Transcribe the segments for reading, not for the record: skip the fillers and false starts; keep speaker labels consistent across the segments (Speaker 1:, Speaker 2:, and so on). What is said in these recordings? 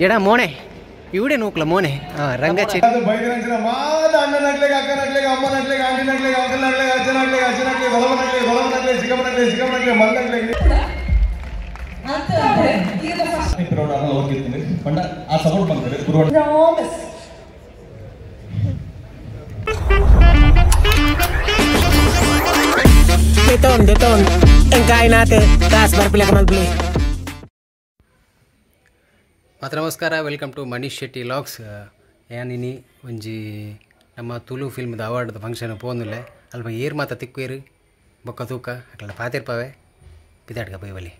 Speaker 1: ಎಡ ಮೋನೆ ಇವಡೆ ನೂಕ್ಲ ಮೋನೆ ರಂಗ Beton, beton. Ang kain natin. Taas para pila ka mag-play. ಮಾತ್ರ ನಮಸ್ಕಾರ, welcome to Manish Shetty vlogs. ಏನಿನಿ ಒಂಜಿ ನಮ್ಮ ತುಳು ಫಿಲ್ಮ್ದ ಅವಾರ್ಡ್ದ ಫಂಕ್ಷನ್ ಪೋನುಲ್ಲೆ ಅಲ್ಪ ಏರ್ ಮಾತ ತಿಕ್ಕುವೇರು ಬೊಕ್ಕ ತೂಕ ಅಟ್ಲ ಪಾತಿರ್ಪವೆ ಪಿದಾಡ್ಕ ಬೈವಲಿ.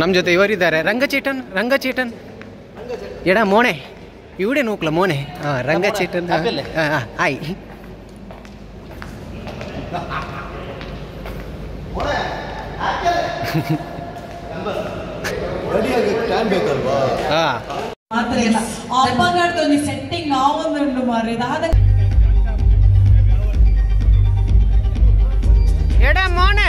Speaker 1: ನಮ್ಮ ಜೊತೆ ಇವರಿದ್ದಾರೆ ರಂಗಚೇಟನ್. ರಂಗಚೇಟನ್ ಎಡ ಮೋನೆ ಇವಡೆ ನೂಕ್ಲ ಮೋನೆ ರಂಗಚೇಟನ್ ಆಯ್
Speaker 2: ಸೆಟ್ಟಿಂಗ್ ಆವೊಂದುಂಡು ಮಾರ್ರೆ ದಾದ
Speaker 1: ಎಡ ಮೋನೆ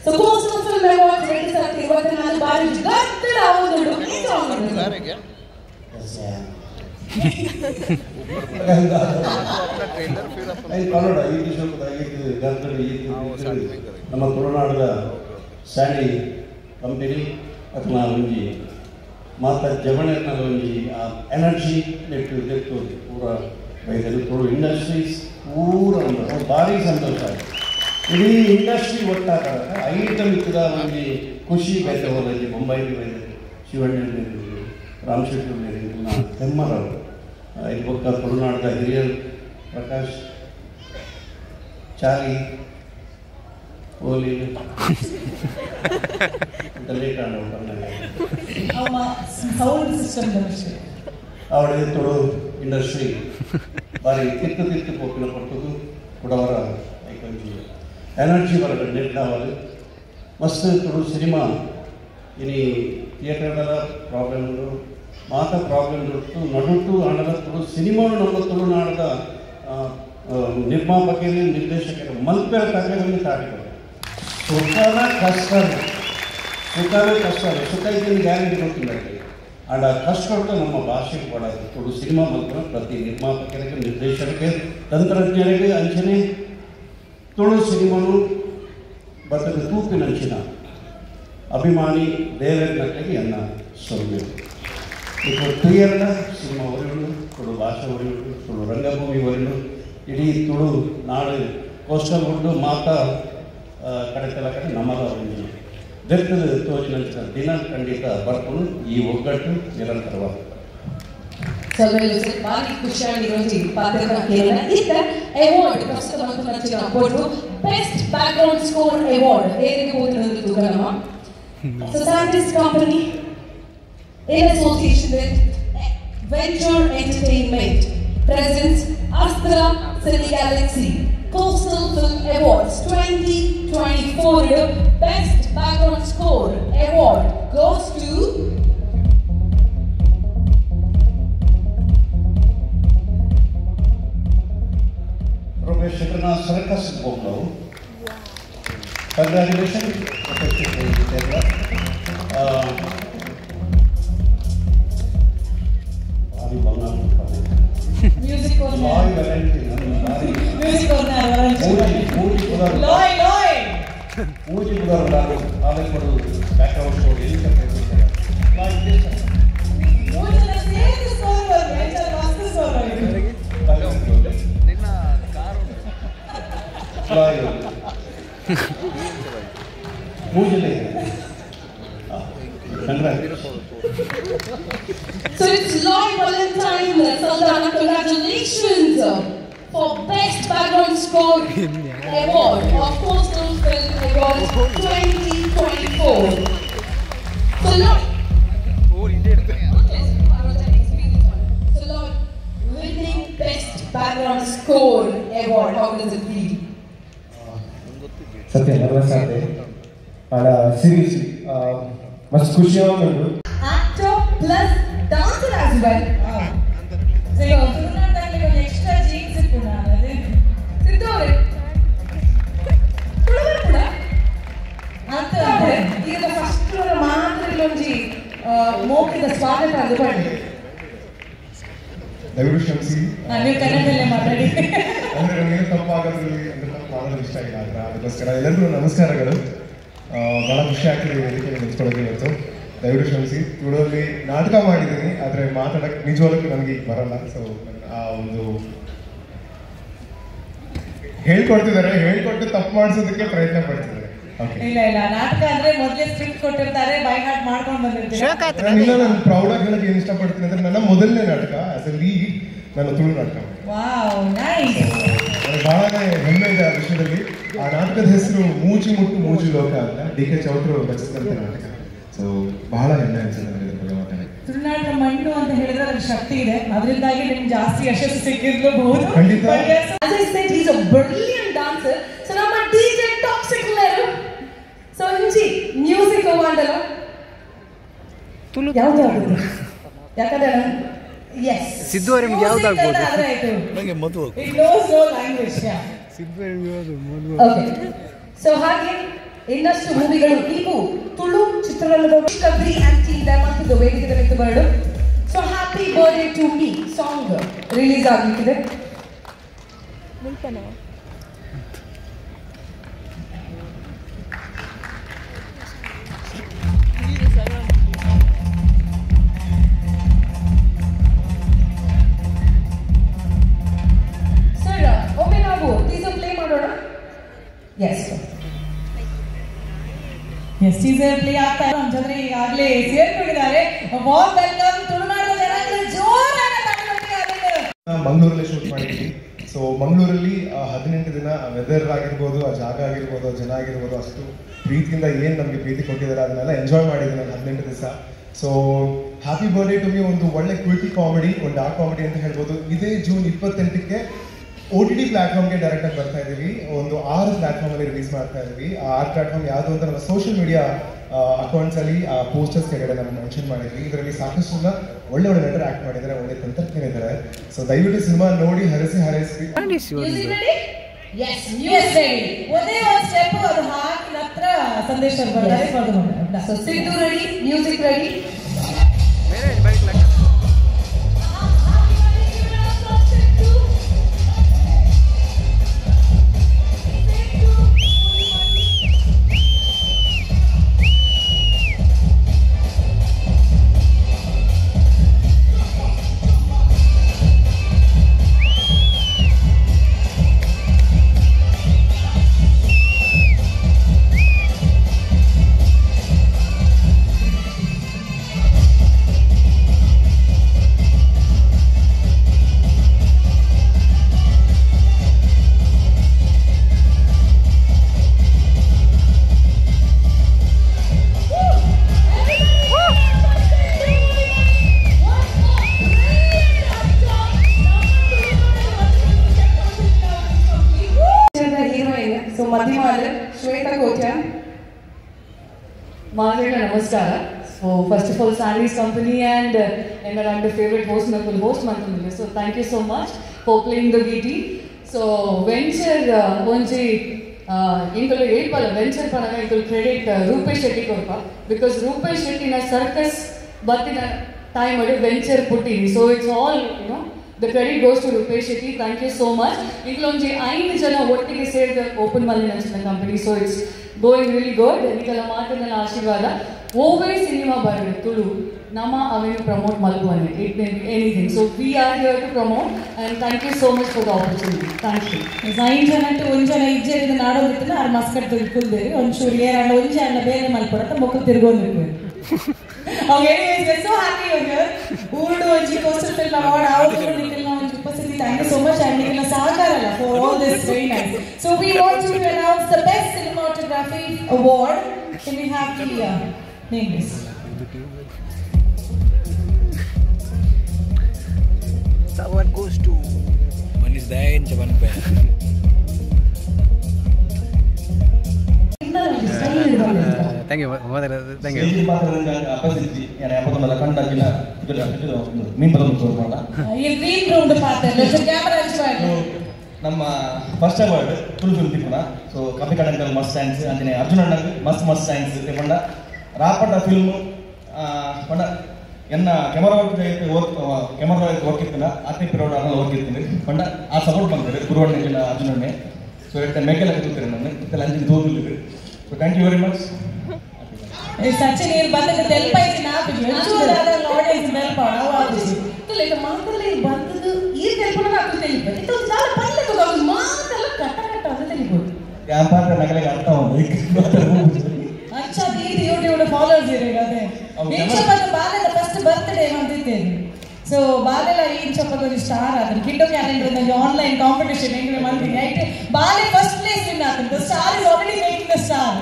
Speaker 2: So Coastal Film Awards 2024 ಬಾರಿ ಗತ್ತಡ ಆವೊಂದುಂಡು ಈ ಸಾಂಗ್
Speaker 3: ನಮ್ಮ ತುಳುನಾಡದ ಸ್ಯಾಂಡಿ ಕಂಪನಿ ಅಥವಾ ಒಂಜಿ ಮಾತ ಜವಣನ ಒಂಜಿ ಎನರ್ಜಿ ನೆಟ್ಟು ನೆಟ್ಟು ಪೂರ ಬೈದರು ತುಳು ಇಂಡಸ್ಟ್ರೀಸ್ ಪೂರ ಭಾರಿ ಸಂತೋಷ ಆಯಿತು. ಇಡೀ ಇಂಡಸ್ಟ್ರಿ ಒಟ್ಟಾಗ ಐಟ ಮಿಕ್ಕದ ಒಂಜಿ ಖುಷಿ ಬೈದ ಹೋದಲ್ಲಿ ಬೊಂಬೈಗೆ ಬೈದರು ಶಿವಣ್ಣ ರಾಮ್ ಶೆಟ್ಟಿ ಹೆಮ್ಮರವರು ಇದು ಬೊಕ್ಕ ತುಳುನಾಡದ ಹಿರಿಯರು ಪ್ರಕಾಶ್ ಚಾರಿ ಓಲಿ ಅಂತ ಲೇಟ್ ಅವಳಿಗೆ ತುಳು ಇಂಡಸ್ಟ್ರಿ ಬಾರಿ ತಿತ್ತು ತಿತ್ತು ಪೋಪಿನ ಕೊಡ್ತದ್ದು ಕೊಡವರ ಐಕೊಂಜಿ ಎನರ್ಜಿ ಬರಬೇಕು ನೆಟ್ಟಾವದು ಮಸ್ತ್ ತುಳು ಸಿನಿಮಾ ಇನಿ ಥಿಯೇಟರ್ದ ಪ್ರಾಬ್ಲಮ್ಗಳು ಮಾತ ಪ್ರಾಬ್ಲಮ್ ನಡುಟ್ಟು ನಡುಟ್ಟು ಆಣದ ತುಳು ಸಿನಿಮಾನು ನಮ್ಮ ತುಳುನಾಡದ ನಿರ್ಮಾಪಕರು ನಿರ್ದೇಶಕರು ಮಲ್ಪೆರ ತಗದಲ್ಲಿ ತಾಡಿಕೊಂಡು ಸುಖನ ಕಷ್ಟ ಸುಖವೇ ಕಷ್ಟ ಸುಖ ಇದ್ದೀನಿ ಗ್ಯಾರಂಟಿ ಗೊತ್ತಿಲ್ಲ. ಆಂಡ್ ಆ ಕಷ್ಟ ನಮ್ಮ ಭಾಷೆಗೆ ಪಡೋದು ತುಳು ಸಿನಿಮಾ ಮಲ್ಪನ ಪ್ರತಿ ನಿರ್ಮಾಪಕರಿಗೆ ನಿರ್ದೇಶಕರಿಗೆ ತಂತ್ರಜ್ಞರಿಗೆ ಅಂಚನೆ ತುಳು ಸಿನಿಮಾನು ಬರ್ತದೆ ತೂಪಿನಂಚಿನ ಅಭಿಮಾನಿ ದೇವರನಕ್ಕಾಗಿ ಅನ್ನ ಸೌಮ್ಯ ಈಗ ತುಯ್ಯರ್ನ ಸಿನಿಮಾ ಒರಿಯುಳು ತುಳು ಭಾಷೆ ಒರಿಯುಳು ತುಳು ರಂಗಭೂಮಿ ಒರಿಯುಳು ಇಡೀ ತುಳು ನಾಡು ಕೋಸ್ಟಲ್ ಉಂಡು ಮಾತಾ ಕಡೆ ಕೆಲ ಕಡೆ ನಮ್ಮದ ಒಂದು ಬೆರ್ತದ ತೋಜಿನಂಚಿನ ದಿನ ಖಂಡಿತ ಬರ್ಕೊಂಡು ಈ ಒಗ್ಗಟ್ಟು ನಿರಂತರವಾಗುತ್ತೆ.
Speaker 2: ಬಾರಿ ಖುಷಿಯಾಗಿರೋಜಿ ಪಾತ್ರ ಕೇರಳ ಇತ್ತ ಅವಾರ್ಡ್ ಪ್ರಸ್ತುತ ಮಂತ್ರಿ ಕೊಟ್ಟು ಬೆಸ್ಟ್ ಬ್ಯಾಕ್ಗ್ರೌಂಡ್ ಸ್ಕೋರ್ ಅವಾರ್ಡ್ ಏರಿಗೆ ಹೋಗ್ತಿರೋದು ತೂಕನಮ್ಮ. So scientist company in association with Venture Entertainment presents Astra Cine Galaxy Coastal Film Awards 2024 Best Background Score Award goes to
Speaker 3: Rupesh Shetty Circus Boglau. Congratulations, Rupesh Shetty.
Speaker 2: Music on
Speaker 3: Loy Valentine.
Speaker 2: Music on Loy Loy.
Speaker 3: Pooji Pudar ಆಲಯಗಳು background score ಎಲ್ಲಿ ಮೂಜಿಲೆ.
Speaker 2: So it's Loy Valentine Saldana, congratulations for Best Background Score Award of Coastal Film Awards 2024. So Loy, so Loy, winning Best Background Score Award, how does it feel?
Speaker 4: Satya nervous ಆದೆ. ಆಡ seriously ಮಸ್ತ್ ಖುಷಿ ಆಗುಂಡು.
Speaker 2: Actor plus dancer as well.
Speaker 5: So ತುಳುನಾಡಲ್ಲಿ ಒಂದು extra jeans ಇಪ್ಪುನ
Speaker 2: ಸಿದ್ದು ಅವರೇ ತುಳುವರು ಕೂಡ
Speaker 5: ಅಂತ
Speaker 2: ಈಗ ಫಸ್ಟ್ ಮಾತ್ರ ಇಲ್ಲೊಂಜಿ ಮೌಖಿಕ ಸ್ವಾಗತ ಅದು ಬನ್ನಿ.
Speaker 4: ದಯವಿಟ್ಟು ಕ್ಷಮಿಸಿ,
Speaker 5: ನೀವು ಕನ್ನಡದಲ್ಲೇ ಮಾತಾಡಿ.
Speaker 4: ಅಂದರೆ ನನಗೆ ತಪ್ಪಾಗೋದ್ರಲ್ಲಿ ಅಂದರೆ ತಪ್ಪು ಮಾಡೋದು ಇಷ್ಟ ಇಲ್ಲ ಅಂತ, ಅದಕ್ಕೋಸ್ಕರ ಎಲ್ಲರಿಗೂ ನಮಸ್ಕಾರಗಳು. ಭಾಳ ಖುಷಿ ಆಗ್ತಿದೆ ವೇದಿಕೆ ನಿಂತ್ಕೊಳ್ಳೋಕೆ ಇವತ್ತು. ದಯವಿಟ್ಟು ಕ್ಷಮಿಸಿ, ತುಳುವಲ್ಲಿ ನಾಟಕ ಮಾಡಿದ್ದೀನಿ, ಆದರೆ ಮಾತಾಡೋಕ್ಕೆ ನಿಜವಾಗ್ಲೂ ನನಗೆ ಈಗ ಬರಲ್ಲ. ಸೊ ಆ ಒಂದು ಹೇಳ್ಕೊಡ್ತಿದ್ದಾರೆ, ಹೇಳ್ಕೊಟ್ಟು ತಪ್ಪು ಮಾಡಿಸೋದಕ್ಕೆ ಪ್ರಯತ್ನ ಪಡ್ತಿದ್ದಾರೆ.
Speaker 5: ಇಲ್ಲ ಇಲ್ಲ, ನಾಟಕ ಅಂದ್ರೆ ಮೊದಲೇ ಸ್ಕ್ರಿಪ್ಟ್ ಕೊಟ್ಟಿರ್ತಾರೆ, ಬೈ ಹಾರ್ಟ್ ಮಾಡ್ಕೊಂಡು ಬಂದಿರ್ತಾರೆ.
Speaker 4: ಇಲ್ಲ, ನಾನು ಪ್ರೌಡ್ ಆಗಿ ಹೇಳಕ್ಕೆ ಏನು ಇಷ್ಟಪಡ್ತೀನಿ ಅಂದ್ರೆ ನನ್ನ ಮೊದಲನೇ ನಾಟಕ ಆಸ್ ಎ ಲೀಡ್ ನಾನು ತುಳು ನಾಟಕ.
Speaker 5: Wow, nice.
Speaker 4: ನನಗೆ ಬಹಳನೇ ಹೆಮ್ಮೆ ಇದೆ ಆ ವಿಷಯದಲ್ಲಿ. ಆ ನಾಟಕದ ಹೆಸರು ಮೂಜಿ ಮುಟ್ಟು ಮೂಜಿ ಲೋಕ ಅಂತ, ಡಿ ಕೆ ಚೌಟ್ರು ರಚಿಸಿದಂಥ ನಾಟಕ. ಸೊ ಬಹಳ ಹೆಮ್ಮೆ ಅನ್ಸುತ್ತೆ ನನಗೆ ಇದ್ರ ಬಗ್ಗೆ ಮಾತಾಡಿ.
Speaker 5: ತುಳುನಾಡಿನ ಮಣ್ಣು ಅಂತ ಹೇಳಿದ್ರೆ ಅದ್ರ ಶಕ್ತಿ ಇದೆ, ಅದರಿಂದಾಗಿ ನಿಮ್ಗೆ ಜಾಸ್ತಿ ಯಶಸ್ಸು ಸಿಕ್ಕಿರ್ಲೂಬಹುದು.
Speaker 4: ಖಂಡಿತ.
Speaker 2: As I said, he's a brilliant dancer. So ನಮ್ಮ DJ Toxic ಲೇರು. So ಇಂಚಿ ಮ್ಯೂಸಿಕ್ ಹೋಗಂಡಲ್ಲ ಯಾವ್ದು ಆಗುತ್ತೆ ಯಾಕಂದ್ರೆ ಎಸ್
Speaker 1: ಸಿದ್ದು ಅವ್ರೆ ನಿಮ್ಗೆ ಯಾವ್ದು ಆಗ್ಬೋದು?
Speaker 5: ನನಗೆ ಮದುವೆ. It knows no language.
Speaker 2: Okay, so ಹಾಗೆ ಇನ್ನಷ್ಟು ಮೂವಿಗಳು ಇವು ತುಳು ಚಿತ್ರರಂಗದ ಕಬ್ರಿ ಅಂಡ್ ಟೀಮ್ ದಯಮಾಡ್ತಿದ್ದು ವೇದಿಕೆ ಮೇಲೆ ಬರಡು. So happy birthday to me song release ಆಗಲಿಕ್ಕಿದೆ. Sir, ಒಮ್ಮೆ ನಾವು ಟೀಸರ್ ಪ್ಲೇ ಮಾಡೋಣ. ಎಸ್
Speaker 5: ಎಸ್, ಟೀಸರ್ ಪ್ಲೇ ಆಗ್ತಾ ಇದೆ. ನಮ್ಮ ಜೊತೆ ಈಗಾಗಲೇ ಸೇರ್ಕೊಂಡಿದ್ದಾರೆ. ವಾರ್ಮ್ welcome ತುಳುನಾಡಿನ ಜನಾಂಗದ ಜೋರಾದ ತಾಳಿಯೊಂದಿಗೆ ಅದನ್ನು
Speaker 4: ಮಂಗಳೂರಲ್ಲಿ ಶೂಟ್ ಮಾಡಿದ್ವಿ. ಸೊ ಮಂಗಳೂರಲ್ಲಿ 18 ದಿನ ವೆದರ್ ಆಗಿರ್ಬೋದು, ಆ ಜಾಗ ಆಗಿರ್ಬೋದು, ಆ ಜನ ಆಗಿರ್ಬೋದು, ಅಷ್ಟು ಪ್ರೀತಿಯಿಂದ ಏನು ನಮಗೆ ಪ್ರೀತಿ ಕೊಟ್ಟಿದ್ದಾರೆ ಅದನ್ನೆಲ್ಲ ಎಂಜಾಯ್ ಮಾಡಿದ್ದೀನಿ ನಾನು 18 ದಿವಸ. So happy birthday to me ಒಂದು ಒಳ್ಳೆ ಕ್ವಿಟಿ ಕಾಮಿಡಿ, ಒಂದು ಡಾರ್ಕ್ ಕಾಮಿಡಿ ಅಂತ ಹೇಳ್ಬೋದು. ಇದೇ ಜೂನ್ 28ಕ್ಕೆ OTT ಪ್ಲಾಟ್ಫಾರ್ಮ್ಗೆ ಡೈರೆಕ್ಟಾಗಿ ಬರ್ತಾ ಇದ್ದೀವಿ. ಒಂದು 6 ಪ್ಲಾಟ್ಫಾರ್ಮಲ್ಲಿ ರಿಲೀಸ್ ಮಾಡ್ತಾ ಇದ್ದೀವಿ. ಆ 6 ಪ್ಲಾಟ್ಫಾರ್ಮ್ ಯಾವುದು ಅಂತ ನಮ್ಮ ಸೋಷಿಯಲ್ ಮೀಡಿಯಾ ಅಕೌಂಟ್ಸಲ್ಲಿ ಆ ಪೋಸ್ಟರ್ಸ್ ಕೆಳಗಡೆ ನಾವು ಮೆನ್ಷನ್ ಮಾಡಿದ್ವಿ. ಇದರಲ್ಲಿ ಸಾಕಷ್ಟು ಜನ ಒಳ್ಳೆ ಒಳ್ಳೆ ನಟರು ಆ್ಯಕ್ಟ್ ಮಾಡಿದ್ದಾರೆ, ಒಳ್ಳೆ ತಂತ್ರಜ್ಞರಿದ್ದಾರೆ. ಸೊ ದಯವಿಟ್ಟು ಸಿನಿಮಾ ನೋಡಿ ಹರಸಿ ಹರಸಿ.
Speaker 2: Music ready? Yes,
Speaker 5: music ready. ಒಂದೇ ಒಂದು ಸ್ಟೆಪ್ ಅದು ಹಾಕಿ ನಂತರ ಸಂದೇಶ ಬರ್ತಾರೆ.
Speaker 2: So Siddu ready, music ready. So ಮಧ್ಯಮಾಲ Shweta Kotian.
Speaker 6: ಮಾದರಿಗಳ ನಮಸ್ಕಾರ. So first of all Sandy's company and ನನ್ನ ಫೇವ್ರೆಟ್ ಹೋಸ್ಟ್ ನಮ್ಮಲ್ಲಿ ಹೋಸ್ಟ್ ಮಾಡ್ಕೊಂಡಿದ್ದೆ. So thank you so much for playing the V T. So venture ಒಂಜಿ ಇಂಕಲು ಹೇಳ್ಪಲ್ಲ ವೆಂಚರ್ ಪಣಗ ಇಂಕಲು ಕ್ರೆಡಿಟ್ ರೂಪೇಶ್ ಶೆಟ್ಟಿ ಕೊರ್ಪ, because Rupesh ಶೆಟ್ಟಿನ ಸರ್ಕಸ್ ಬತ್ತಿನ ಟೈಮ್ ಅಲ್ಲಿ ವೆಂಚರ್ ಪುಟ್ಟಿನಿ. So it's all you know the credit goes to Rupesh Shetty. Thank you so much. ಇಂಕಲೊಂಜಿ 5 ಜನ ಒಟ್ಟಿಗೆ ಸೇರಿದ ಓಪನ್ ಮಾಡಿ ನನ್ನ company. So it's going really good. ನಿಕಲ ಮಾತಿನ ಆಶೀರ್ವಾದ. ಓವೇ ಸಿನಿಮಾ ಬರಲಿ ತುಳು ನಮ್ಮ ಅವೇನು promote ಮಲ್ಪುವನೆ, it may be anything. So we are here to promote and thank you so much for the opportunity. Thank you.
Speaker 5: 5 ಜನ ಒಂದು ಜನ ಇಜ್ಜರಿಂದ ನಾಡೋದಿತ್ತು ಆರು ಮಸ್ಕಟ್ ತಿಳ್ಕೊಳ್ದೇರಿ ಒಂಚೂರು ಏರಂಡ ಒಂಜಿ ಅಣ್ಣ ಬೇರೆ ಮಲ್ಪಡತ್ತ ಮೊಕ್ಕ ತಿರ್ಗೊಂದಿರ್ಬೇಕು. Okay, anyways, we're so happy you're here. ಊರುಡು ಒಂಜಿ ಕೋಸ್ಟಲ್ ಫಿಲ್ಮ್ ಅವಾರ್ಡ್ ಆವತ್ತು ನಿಖಿಲ್ನ ಒಂಜಿ ಉಪಸ್ಥಿತಿ. Thank you so much and ನಿಖಿಲ್ನ ಸಹಕಾರ for all this very nice. So we want to announce the best cinematography award. Can we have the name please?
Speaker 7: The award goes to Manish Dayan Chavanpe.
Speaker 1: Thank you thank you.
Speaker 8: ನಮ್ಮ first award Tulu film ತಿಪ್ಪುನ. ಸೊ ಕಪಿ ಕಡಂಕಲ್ ಮಸ್ತ್ thanks, ಅಂಚನೆ ಅರ್ಜುನ್ ಅಣ್ಣಗ್ ಮಸ್ತ್ ಮಸ್ತ್ thanks. ಪಂಡ ರಾಪಟ film ಪಂಡ ಎನ್ನ ಕ್ಯಾಮರಾ ವರ್ಕ್ ಕ್ಯಾಮರಾ ವರ್ಕ್ ಇತ್ತಿನ ಆತಿ ಪಿರೋಡ್ ಅನ್ನ ವರ್ಕ್ ಇರ್ತೀನಿ ಪಂಡ ಆ ಸಪೋರ್ಟ್ ಬಂತಾರೆ ಗುರುವಣ್ಣೆ ಅರ್ಜುನ್ ಅಣ್ಣೆ. ಸೊ ಎತ್ತ ಮೇಕೆಲ್ಲ ಕೂತಾರೆ ನನ್ನ ಇತ್ತೆಲ್ಲ ಅಂಚಿನ ತೋದಿಲ್ಲ. So thank you very much.
Speaker 5: Sachin ಏರ್ ಬಂದದ್ದು ತೆಲ್ಪಾಯ್ತು ಆಡಿಯನ್ಸ್
Speaker 2: ಮಾತೆಲ್ಲ ಇಲ್ಲಿ ಬಂದದ್ದು ಈ ತೆಲ್ಪನ ಅದು ತೆಲಿಪ ಇದು చాలా ಪಲ್ಲೆ ಮಾತೆಲ್ಲ ಕಟ್ಟ ಕಟ್ಟ ಅದು ತೆಲಿಬೋದು.
Speaker 8: ನಗಲಿಗೆ ಅರ್ಥ
Speaker 5: ಅಂಚ ಈ ಯೂಟ್ಯೂಬ್ ಫಾಲೋವರ್ಸ್ ಇರೋ ಅದೇ ಇಂಚಪ್ಪದ ಬಾಲೆದ ಫಸ್ಟ್ ಬರ್ತ್ಡೇ ಅಂತಿದ್ದೇನೆ. ಸೊ ಬಾಲೆಲ್ಲ ಈ ಇಂಚಪ್ಪದ ಒಂದು ಸ್ಟಾರ್ ಆದ್ರೆ ಕಿಂಡೋ ಕ್ಯಾಲೆಂಡರ್ ಆನ್ಲೈನ್ ಕಾಂಪಿಟೇಷನ್ ಹೆಂಗೆ ಮಂತ್ರಿ right Bale first place win ಆಗ್ತದೆ. Star is already making the star.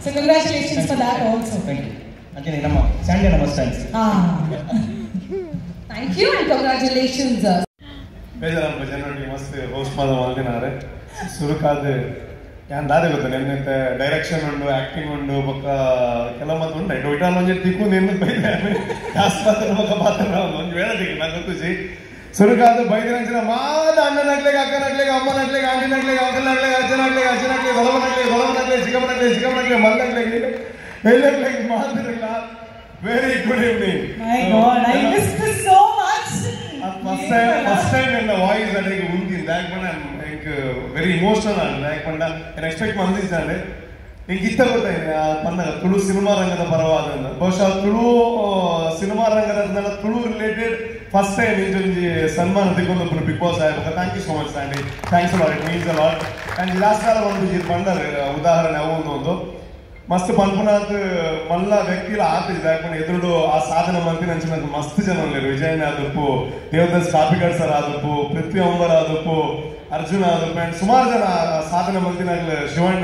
Speaker 5: So congratulations for that also.
Speaker 8: Thank you. ಅಂಚನೆ ನಮ್ಮ ಸ್ಯಾಂಡಿ ನಮ್ಮ thanks.
Speaker 2: Thank you and congratulations.
Speaker 9: ಬೇಜಾರಪ್ಪ ಜನರಿಗೆ ಮಸ್ತ್ ಹೋಸ್ಟ್ ಮಾದ ಮಲ್ದಿನಾರೆ ಸುರುಕಾದ ಯಾನ್ ದಾದೆ ಗೊತ್ತ ನೆನ್ನೆ ಡೈರೆಕ್ಷನ್ ಉಂಡು ಆಕ್ಟಿಂಗ್ ಉಂಡು ಬೊಕ್ಕ ಕೆಲವು ಮತ್ತೆ ಉಂಟು ಇಟಾಲ್ ಒಂಜಿ ತಿಕ್ಕು ನಿನ್ನ ಬೈದೆ ಜಾಸ್ತಿ ಮಾತ್ರ ಬೊಕ್ಕ ಮಾತ್ರ ಒಂಜಿ ವೇಳೆ ತಿಕ್ಕು ನಂಗೆ ಗೊತ್ತುಜಿ. ಸುರುಕಾದ ಬೈದಿನಂಚಿನ ಮಾದ ಅಣ್ಣನಗ್ಲೆಗ್ ಅಕ್ಕನಗ್ಲೆಗ್ ಅಮ್ಮನಗ್ಲೆಗ್ ಆಂಟಿನಗ್ಲೆಗ್ ಅಂಕಲ್ನಗ್ಲೆಗ್ ಅಜ್ಜನಗ್ಲೆಗ್ ಅಜ್ಜನಗ್ಲೆಗ್ ದೊಡವನಗ್ಲೆಗ್ ದೊಡವನಗ್ಲೆಗ್ ಚಿಕ್ಕಮ್ಮನಗ್ಲೆಗ್ ಚಿಕ್ಕಮ್ಮನಗ್ಲೆಗ್ ಮಲ್ಲಗ್ಲೆಗ್ ಎಲ್ಲಗ್ಲೆಗ್ ಮಾತಿರಲ್ಲ. Very good evening.
Speaker 5: My God, I missed this so much.
Speaker 9: First time in the voice that I ಉಂಟಿ ದಾಕ್ ಪಂಡ ಎಂಕ್ ವೆರಿ ಇಮೋಷನಲ್ ಆಂಡ್ ದಾಕ್ ಪಂಡ ನಾನು ಎಕ್ಸ್ಪೆಕ್ಟ್ ಮಂದಿದ್ದಾನೆ ಎಂಕ್ ಇತ್ತ ಗೊತ್ತಾಯ್ತು ಪಂಡ ತುಳು ಸಿನಿಮಾ ರಂಗದ ಪರವಾದ ಬಹುಶಃ ತುಳು ಸಿನಿಮಾ ರಂಗದ ತುಳು ರಿಲೇಟೆಡ್ ಫಸ್ಟ್ ಟೈಮ್ ಇಂಚೊಂಜಿ ಸನ್ಮಾನ ತಿಕ್ಕೊಂದು ಬಿಗ್ ಬಾಸ್ ಆಯ್ತು. Thank you so much Sandy, thanks a lot, it means a lot. And last ಕಾಲ ಒಂದು ಪಂಡರ್ ಉದಾಹರಣೆ ಅವು ಒಂದು ಮಸ್ತ್ ಪನ್ಪುನಾಥ್ ಮಲ್ಲ ವ್ಯಕ್ತಿಲ ಆತ ಯಾಕಂದ್ರೆ ಎದುರುಡು ಆ ಸಾಧನೆ ಮಂತಿನ ಅಂಚಿನ ಮಸ್ತ್ ಜನ ಉಲ್ಲೆರ್. ವಿಜಯಣ್ಣ ಆದಪ್ಪು, ದೇವದಾಸ್ ಕಾಪಿಕಾಡ್ ಸರ್ ಆದಪ್ಪು, ಪೃಥ್ವಿ ಅಂಬರ್ ಆದಪ್ಪು, ಅರ್ಜುನ್ ಆದಪ್ಪು, ಅಂಡ್ ಸುಮಾರು ಜನ ಸಾಧನೆ ಮಂತಿನಾಗ್ಲ ಶಿವಣ್ಣ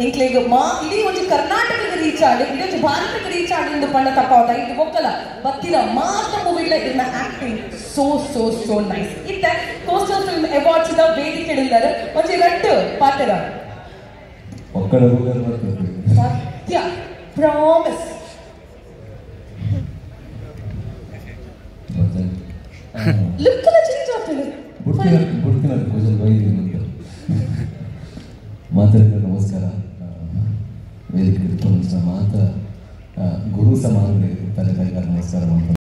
Speaker 2: ಎಂಕ್ಲೆಗ್ ಮಾ ಇಡೀ ಒಂಜಿ ಕರ್ನಾಟಕದ ರೀಚ್ ಆಡ್ ಇಡೀ ಒಂಜಿ ಭಾರತದ ರೀಚ್ ಆಡ್ ಇಂದು ಪಂಡ ತಪ್ಪಾವತ ಇದು ಬೊಕ್ಕಲ ಬತ್ತಿನ ಮಾತ ಮೂವಿಲ ಇರ್ನ acting so so so nice. ಇತ್ತೆ ಕೋಸ್ಟಲ್ ಫಿಲ್ಮ್ ಅವಾರ್ಡ್ಸ್ the ವೇದಿಕೆ ಇಲ್ಲರ ಒಂಜಿ ರಡ್ಡು ಪಾತೆರ
Speaker 10: ಒಕ್ಕಡ ಬರ್ತದೆ
Speaker 2: ಸತ್ಯ ಪ್ರಾಮಿಸ್. ಲುಕ್ ಎಲ್ಲ ಚೇಂಜ್ ಆಗ್ತದೆ.
Speaker 10: ಬುಡ್ತಿನ ಕೂಜಲ್ ಬೈದಿ ಮಾತಾಡಿದ ನಮಸ್ಕಾರ. ವೇದಿಕೆ ಮಾತ ಗುರು ಸಮಾನ ತಲೆ ನಮಸ್ಕಾರ.